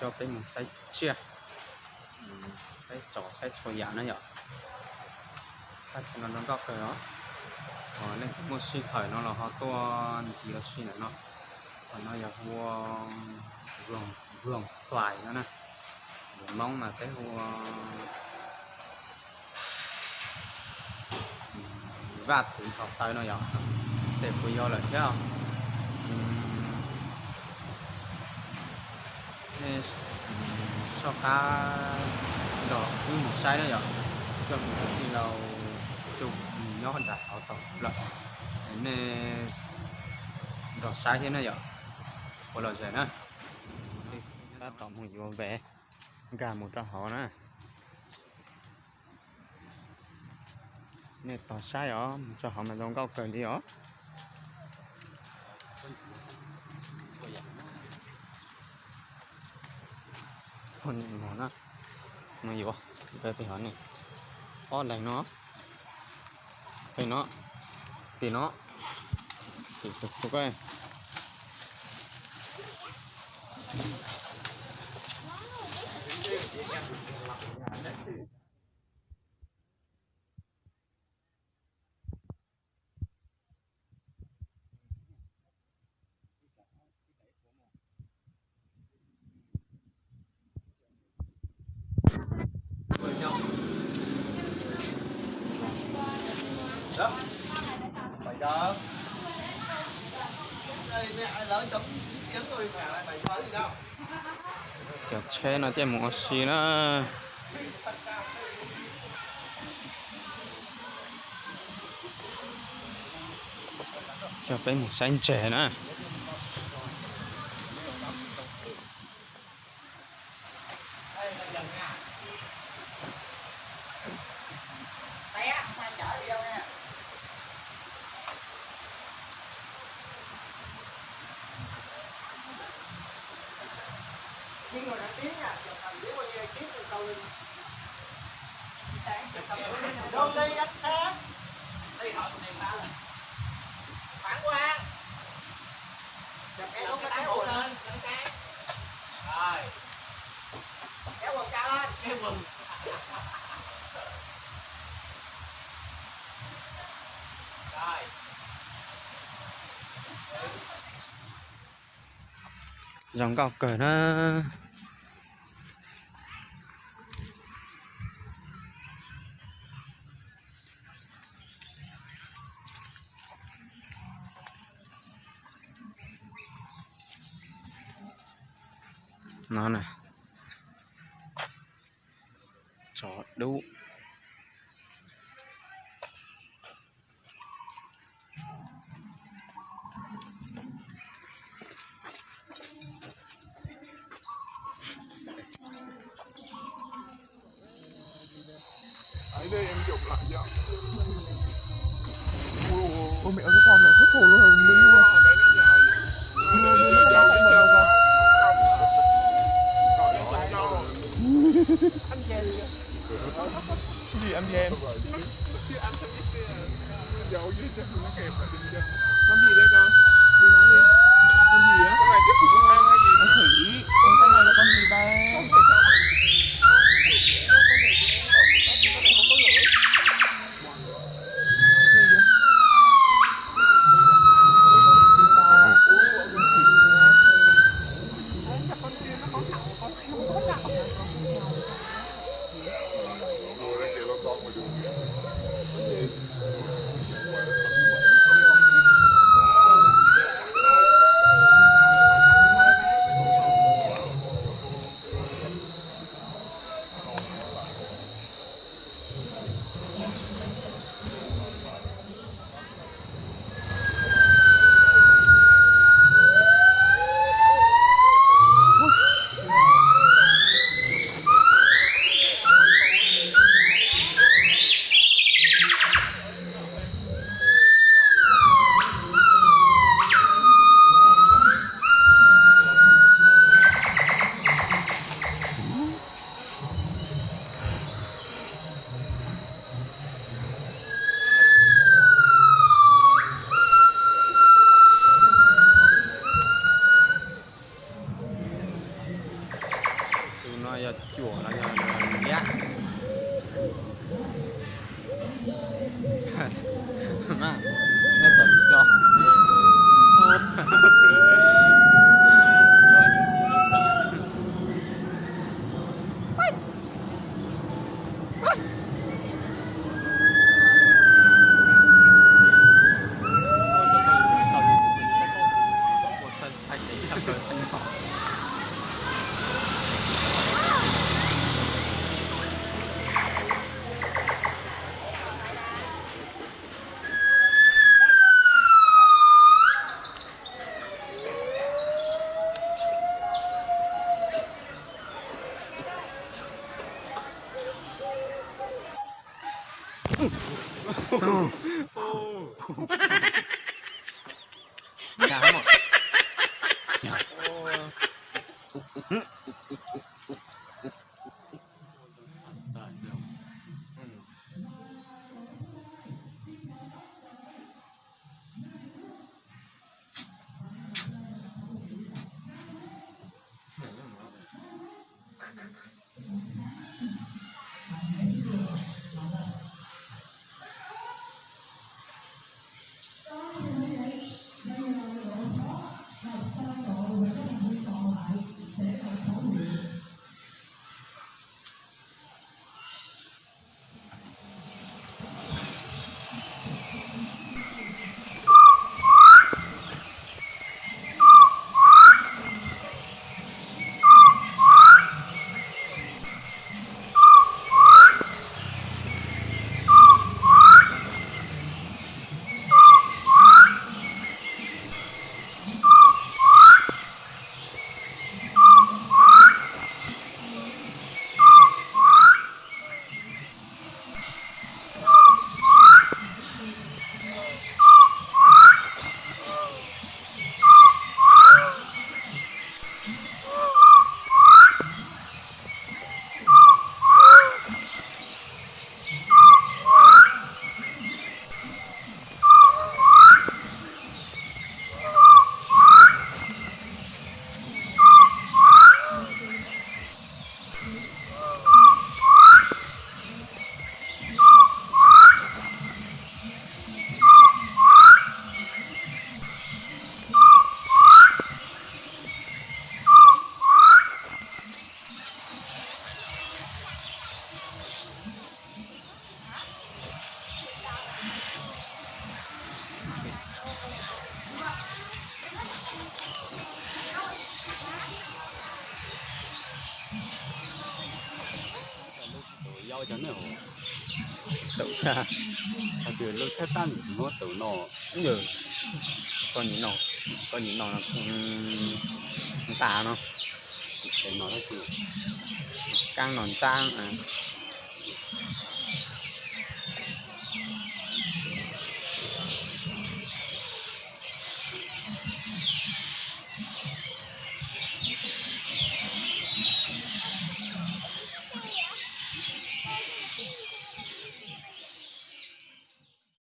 Coj peb mus saib tsiaj, saib tsov saib txhua yam na yom. Thaj chaw no zoo nkauj kawg os. Leej twg muaj sij hawm no los ho tuaj ncig ua si ntawm no. Qhov no yog hu ua Vloog Xais no na. Lus Hmoob mas peb hu ua Vaj Thwv Nthos Taw no yom. Tes puas yog lawm thiab? Nej soj qab nrog wb mus saib na yom. Coj mus kwv tij laus Tsuj nyob nram hauv tau lawm, nej nrog saib thiab na yom. Ua los zem na. Tab tom mus yuav vev nkag mus rau hauv na. Nej tos saib os, mus txog hauv mas zoo nkauj kawg li os. Poj niam no na, no yuav peb hov ne, ob leeg no, peb no, tim no, tim tus tus. Cov tsheb no coj mus ua si na. Coj peb mus saib ntses na. Zoo nkauj kawg na. No na, tsov dub. Ủa mẹ ơi, cái con này hết hồn luôn rồi, mày yêu luôn. Cái gì anh em? Làm gì đây con? Mày nói đi. Làm gì á? Con này chắc cũng không ăn hay gì. Con thử ý. Con này là con gì đây? No yog cuam los yog liab? Nyob tom tsis tso. Tau, hais tias lub tshab tab ntxim muab tau no. Koj nim no, koj nim no, ntas no, no, kaab no ntxaab.